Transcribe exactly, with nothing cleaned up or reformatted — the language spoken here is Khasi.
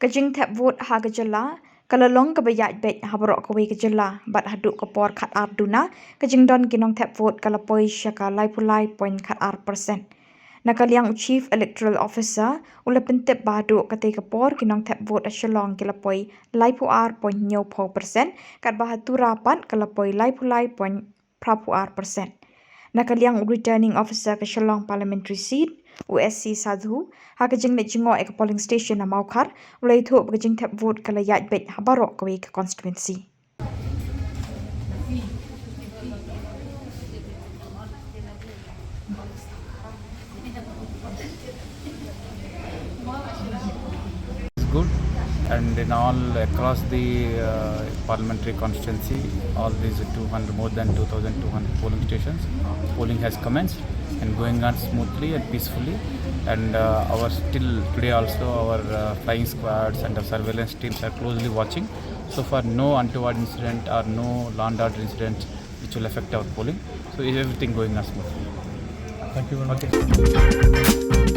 Ka jingthep vote ha ka jylla ka la long kaba ïaid beit ha baroh kawei ka jylla, bad haduh ka por khatar duna, ka jingdon ki nongthep vote ka la poi sha ka laiphew lai point khatar percent. Na ka liang u Chief Electoral Officer u la pyntip ba haduh katei ka por ki nongthep vote ha Shillong ki la poi laiphew ar point hynñiewphew percent, katba ha Tura pat ka la poi laiphew lai point phraphew ar percent. Na ka liang u Returning Officer ka Shillong Parliamentary Seat, u S C Sadhu, ha ka jingleit jngoh ïa ka polling station na Mawkhar, u la ïathuh ba ka jingthep vote ka la ïaid beit ha baroh kawei ka constituency. Is good, and in all across the uh, parliamentary constituency, all these two hundred, more than two thousand two hundred polling stations, polling has commenced and going on smoothly and peacefully. And uh, our still today also our uh, flying squads and the surveillance teams are closely watching. So far, no untoward incident or no law and order incident which will affect our polling. So is everything going on smoothly? Thank you very much.